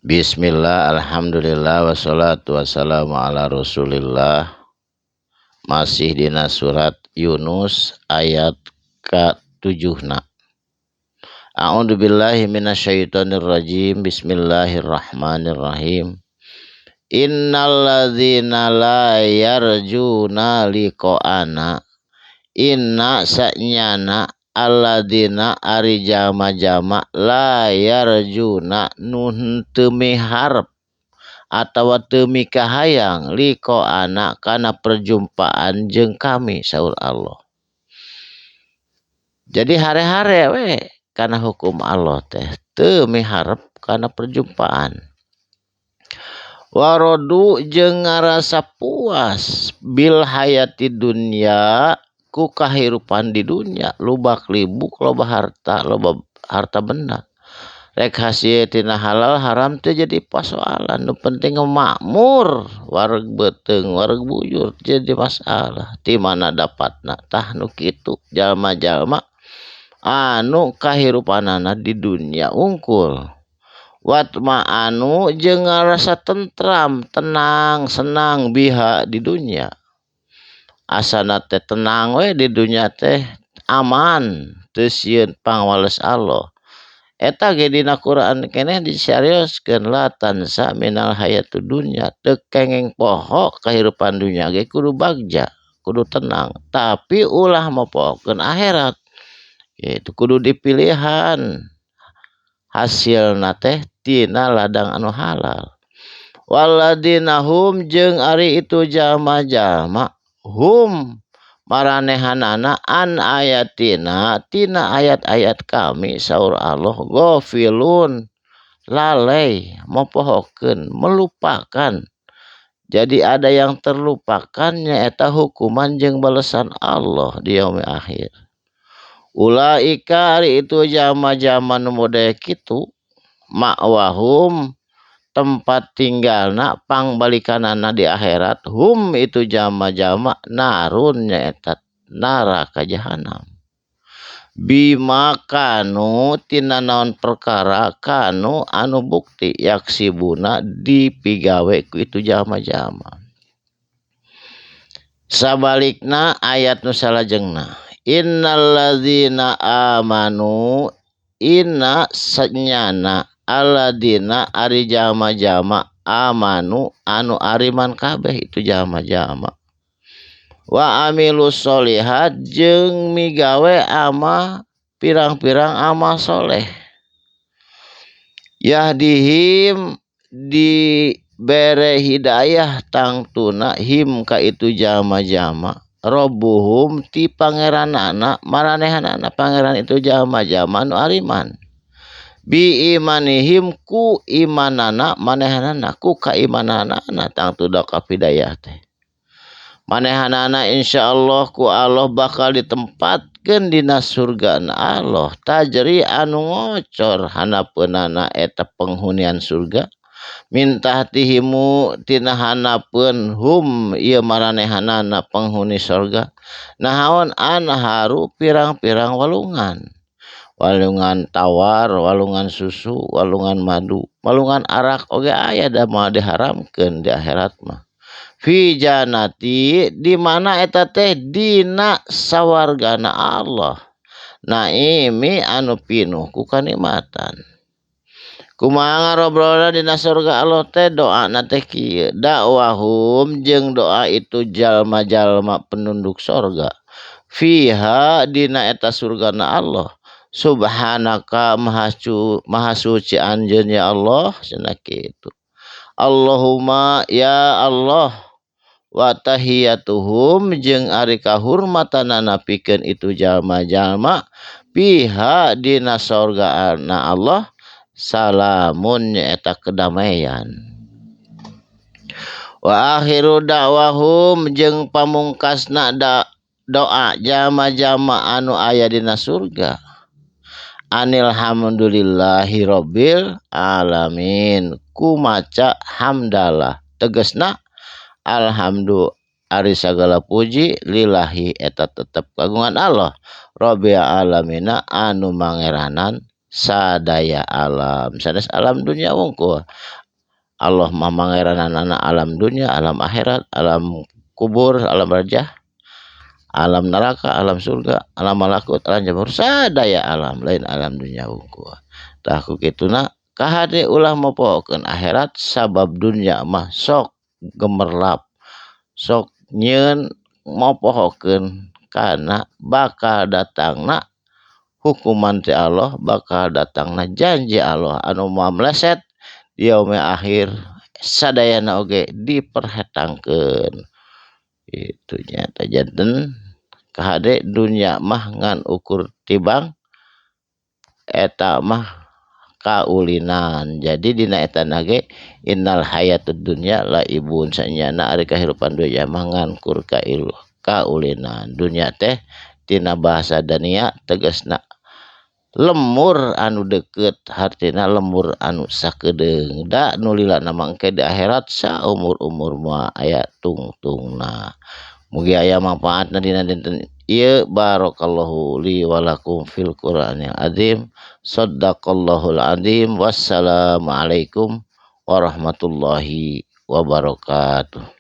Bismillah, alhamdulillah, wassalatu wassalamu ala rasulillah. Masih dina surat Yunus ayat ka-7na. A'udzu billahi minasyaitonir rajim. Bismillahirrahmanirrahim. Innalladzina la yarjuna liqa'ana. Inna sanyana alladzina ari jama-jama la yarjuna nu henteu miharep atawa teu mikahayang liqa'ana kana perjumpaan jeung kami saur Allah. Jadi hare-hare we kana hukum Allah teh teu miharep kana perjumpaan. Warodu jeung ngarasa puas bil hayati dunya ku kahirupan di dunya, lubak libuk loba harta, loba harta benda. Rek hasil tina halal haram teh jadi persoalan, nu penting makmur, wareg beuteung, wareg bujur jadi masalah. Ti mana dapatna tah nu kitu jalma-jalma anu kahirupanana di dunia unggul. Watma anu jeung ngarasa tentram, tenang, senang biha di dunia. Asana teh tenang we di dunia teh aman, teu sieun pangwales Allah. Eta ge dina Quran keneh disarioskeun la tansa minal hayatud dunya, teu kenging poho kahirupan dunya ge kudu bagja, kudu tenang, tapi ulah mopohokeun akhirat. Itu kudu dipilihan hasilna teh tina ladang anu halal. Waladina hum jeung ari itu jalma-jalma hum maranehanana an ayatina tina ayat-ayat kami saur Allah ghafilun lalai mopohokeun melupakan. Jadi ada yang terlupakan nyaeta hukuman jeung balesan Allah di yaumil akhir. Ulaika ari itu jalma-jalma nu model kitu ma'wahum tempat tinggalna pangbalikanana di akhirat hum itu jalma-jalma narun nyaeta neraka jahanam. Bima kanu tina naon perkara kanu anu bukti yaksibuna dipigawe ku itu jalma-jalma. Sabalikna ayat nu salajengna innalladzina amanu inna sanyana alladina ari jalma-jalma amanu anu ariman kabeh itu jalma-jalma wa amilus solihat jeung migawe ama pirang-pirang amal soleh yahdihim dibere hidayah tangtuna him ka itu jalma-jalma robbuhum ti pangeranana maranehanana pangeran itu jalma-jalma nu ariman bi imanihim ku imanana manehanana ku kaimanana tangtu da kapidayah teh manehanana insyaallah ku Allah bakal ditempatkeun dina surgana Allah tajri anu ngocor hanapeunana eta penghunian surga min tahtihimu tina hanapeun hum ieu maranehanana penghuni surga nahaon anharu pirang-pirang walungan walungan tawar, walungan susu, walungan madu, walungan arak oge aya da moal diharamkeun di akhirat mah. Fi janati di mana eta teh dina sawargana Allah. Naimi anu pinuh ku kanikmatan. Kumaha ngarobrolna dina surga Allah teh doana teh kieu, dakwahum jeung doa itu jalma-jalma penunduk sorga. Fiha dina eta surgana Allah. Subhanaka maha suci anjeun ya Allah cenah kitu. Allahumma ya Allah wa tahiyatuhum jeung ari kahurmatanana pikeun itu jalma-jalma piha dina sorgaana Allah salamun nyaeta kedamaian. Wa akhiru da'wahum jeung pamungkasna doa jalma-jalma anu aya dina surga anil hamdulillahi rabbil alamin kumaca hamdalah tegesna alhamdu ari sagala puji lillahi eta tetep kagungan Allah rabbil alamina anu mangeranan Sadaya alam sanes alam dunia wungkul. Allah mah mangerananana alam dunia, alam akhirat, alam kubur, alam barzah, alam neraka, alam surga, alam malakut, alam jabarut, sadaya alam lain alam dunia wungkul. Tah ku kituna kahade ulah mopohokeun akhirat sabab dunia mah sok gemerlap, sok nyieun mopohokeun kana bakal datangna hukuman ti Allah, bakal datangna janji Allah anu moal meleset di yaumil akhir sadayana oge diperhetangkeun. Itu nya teh janten kahade dunia mah ngan ukur tibang eta mah kaulinan. Jadi dina eta nage innal hayatud dunya laibun sanyana ari kahirupan dunya mah ngan kur kaulinan. Dunya teh tina bahasa dania tegasna lemur anu deukeut, hartina lemur anu sakedeung. Da nu lilana mah engke di akhirat saumur-umur moal aya tungtungna. Mugi aya manfaatna dina dinten ieu. Barakallahu li wa lakum fil Qur'anil azim. Shadaqallahul azim. Wassalamualaikum warahmatullahi wabarakatuh.